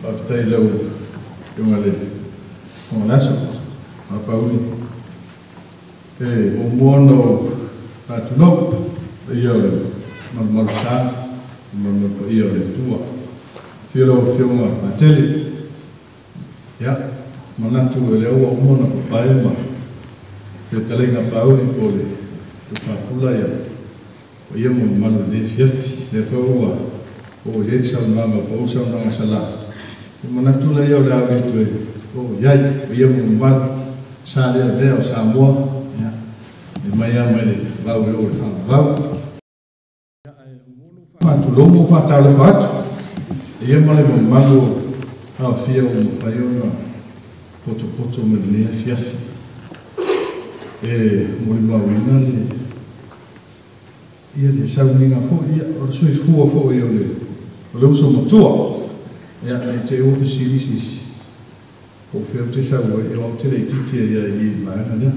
Faafetai i lau Afioga i le Fofoga o le Aso Paauli. E muamua ona ou faatulou paia o le malumalu sa, le malumalu paia o le Atua. Afio lau Afioga Matele. Ia, manatu o lea ua uma ona papae ma fetalaiga Paauli po o le Tofapula ia paia ma mamalu i lenei afiafi. Lea foi ua oo i ai le saunoaga o Pauli saunoaga Sala. E manatu laia o le a le toe oo i ai paia ma mamalu sa le avea o Samoa, ia, e mai lava mai le vau e oo i le faavavau. Faatulou ma ou faatalofa atu ia ma le mamalu o aofia ua mafai ona potopoto mai lenei afiafi. E molimauina le ia le sauniga foi ia o le soifua foi o le uso matua. Ia, nei te i ua fesili se isi po o fea ou te sau ai, o au te laitiiti ai lava i i le vaega lea.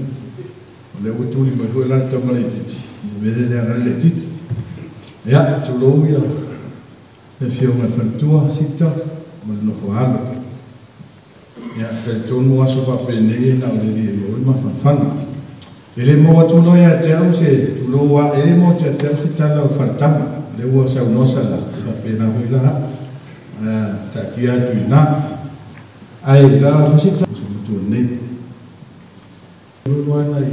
O lea ua tuli mai foi la le tama laitiiti, le mea lea leaga ai le laitiiti. Ia, tulou ia le Afioga i le Faletua, Sita ma le nofo a alo. Ia, talitonu aso faapenei e na o le alii e maua ai le mafanafana. E le maua atu loa ia te au se tulou a, e le maua atu ia te au se tala o le faletama. Lea ua saunoa Sala, e faapena foi la au. Taatia atu i ina. Ae la fai se tala uso matua nei. Lua nai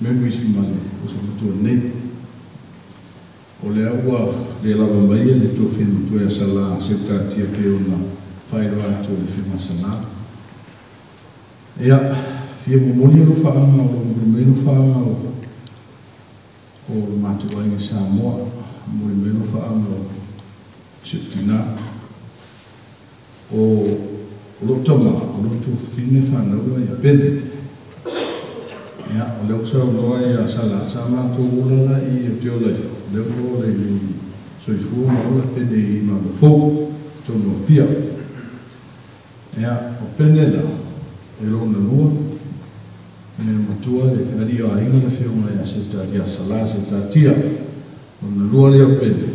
memories ma le uso matua nei. O lea ua le lava mai le tofi matua ia Sala Seutatia pei ona faailoa atu e le Afioga Sala. Ia, fia momoli alofaaga o lo o momoli mai alofaaga o le matou aiga i Samoa, momoli mai alofaaga o si ou tina. O lou tama, o lou tuafafine fanau ia Pene. Ia, o lea ua saunoa ia Sala, sa matou ola la i o te ola ifo, o lea ua ola i soifua ma ola Pene i Malo fou, totonu o Apia. Ia, o Pene la, e lona lua, mea matua le alii o aiga le Afioga ia Seta, ia Sala Seutatia. Lona lua lea o Pene,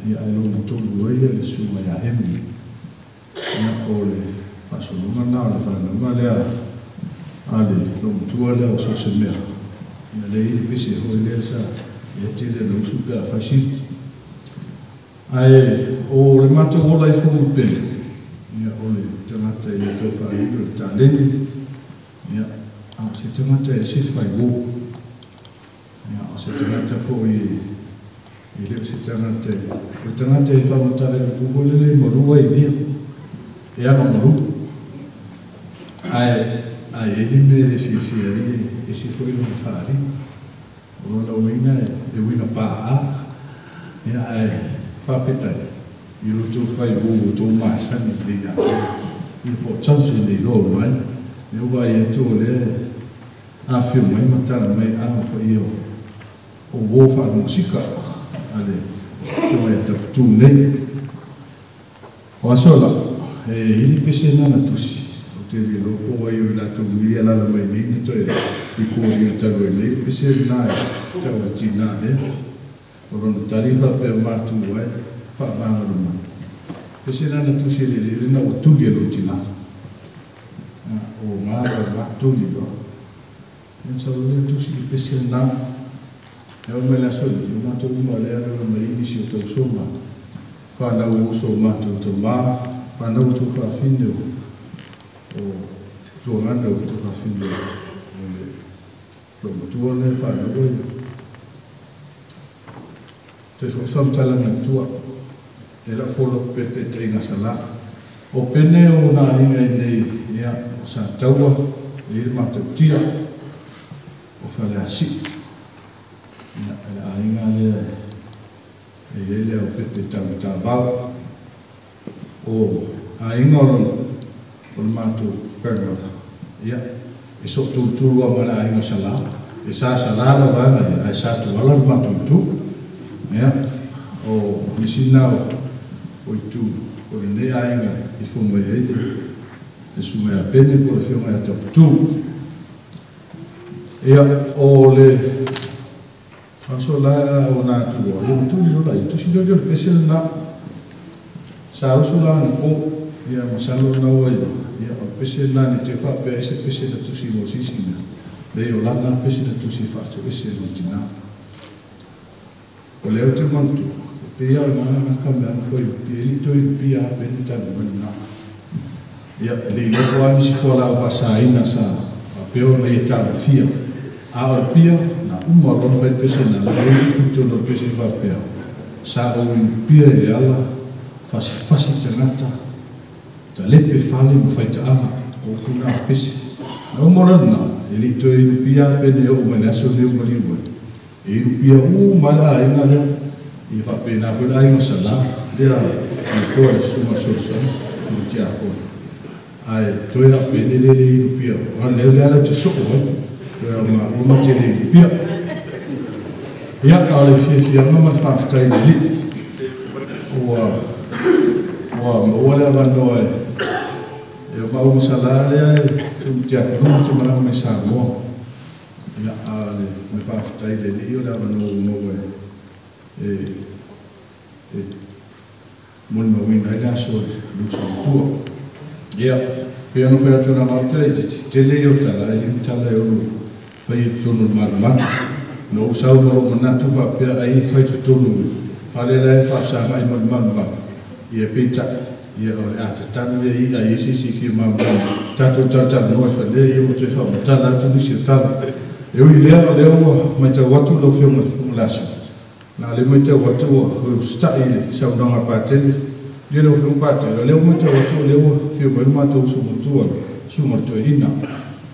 ia ae lona tolu ai le susuga ia Hemi. Ia, o le faasologa lena o le fanauga lea a le loomatua lea o so o se mea. Ia, lea e i ai le pese foi lea sa ia tele na usu pe a fai sili. Ae o le matou ola ifo ma Pene, ia, o le tagata e le tau faaili o le taleni, ia, a o se tagata e ese le faiuō. Ia, o se tagata foi e le o se tagata e, o le tagata e faamatala i le upu foi lele e malu ai via, e aga malu. Ae a i ai le mea e le fiafia ai e ese foi lona faaaliga. O lona uiga e uiga paaa, ia, ae faafetai i lo outou faiuō ua outou masani lelei ia te au. Ia, po o Johnson e iloa uma ai. Lea ua vaai atu o lea e afifio mai ma tala mai a o paia o uō faamusika a le Afioga ia Taputu nei. O aso la, e ili pese na tusi, ou te le iloa po o ai o i latou nei e alaala mai nei na toe rikoringa talu ai nei le pese lena e tau o le tinā lea. O lona tali faapea matu ai faamagalo mai. Pese na tusi e le lele na ua tuli e lou tinā. O ngā lau ngā tuli loa. Ia sau lea tusi le pese lena. E oo mai le aso nei, o matou uma lea alaala mai ai nisi o tauso ma fanau o uso o matou tamā, fanau o tuafafine o tuagana o tuafafine o le loomatua lea e fanau ai. Toe foi se faamatalaga i tua, e lau folau pea taitaiga Sala. O Pene o nā aiga i nei, ia, o Sataua, e i ai le matou tia, o Faleasi'i. Ia, e le aiga lea e i ai le aupepe taumatavao. O aiga o le matou grandmother, ia, e sootutulu lava ma le aiga o Sala. E sa Sala le vaega ia, ae sa Tuala le matou itu. Ia, o nisi na o itu o lenei aiga i fo mai ai le susuga ia Pene po o le Afioga ia Taputu. Ia, o le aso la o nā atua, ia ua tuli loa la ia, tusi loa lea o le pese lena. Sa usu la anapo, Ia masalo na ua ia o pese na ni te faapea ese pese na tusi mo sisi mea. Le o lana pese na tusi faatoese no tina. O lea o te manatu, e pei o ngana na ka mea na koi pia li toi pia pe ni tanu mani na. Ia, e le iloko ani si fua lau faasaina sa peo na ia talofia. A o le pia, na uma o lona fai pese na la e kutu no pese faapea. Sa o i pia i le ala, fasifasi tagata, talepe fale ma faitaaga o tuna pese. Na uma o lana, e le toe inu pia pene o mai le aso leo maliu ai. E inu pia u mai la aiga lea, ia faapena foi le aiga Salā, lea na toa le susuga solisoli, Tulitiakona. Ae toe la pene le le inu pia, o lea le ala te soo ai, toe au ma uma te le inu pia. Ia, a o le fiafiaga ma le faafetai le alii, ua maua le avanoa e o maua Salā lea e Tulitiakona te malaga mai Samoa. Ia, a le me faafetai le alii o le avanoa ua maua e molimauina ai le aso e lusa matua. Ia, pe ona fai atu na ngau te leititi, tele i o tala, e limi tala e ono fai e tonu le malumalu. No usau ma lou manatu faapea ai fai totonu fale la e faasagai ma le malumalu. Ia peitai, ia o le atatanu ia i ai isi si fia malumalu. Tatou talatalanoa e falea ia ua toe faamatala atu nisi o tala. E ui lea o lea ua matau atu lau Afioga i le Fofoga Aso. Na le matau atu ua usita'i i le saunoaga Patele. Ia lau Afioga Patele, o lea ua matau atu o lea ua fia mai le matou uso matua, susuga le toeaina.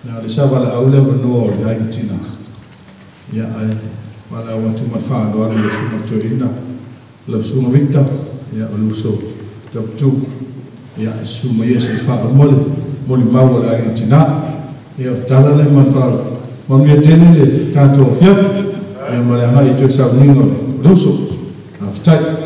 Na o le sa valaau le avanoa o le aiga tina. Ia ae valaau atu ma le faaaloalo i le susuga le toeaina, lau susuga Victor, ia o le uso tautu. Ia susu mai ia se i faauma le molimau o le aiga tina. Ia o tala le ma le faaaloalo. Manuia tele le tatou afiafi. Ia ma le agai i toe sauniga o le uso. Faafetai.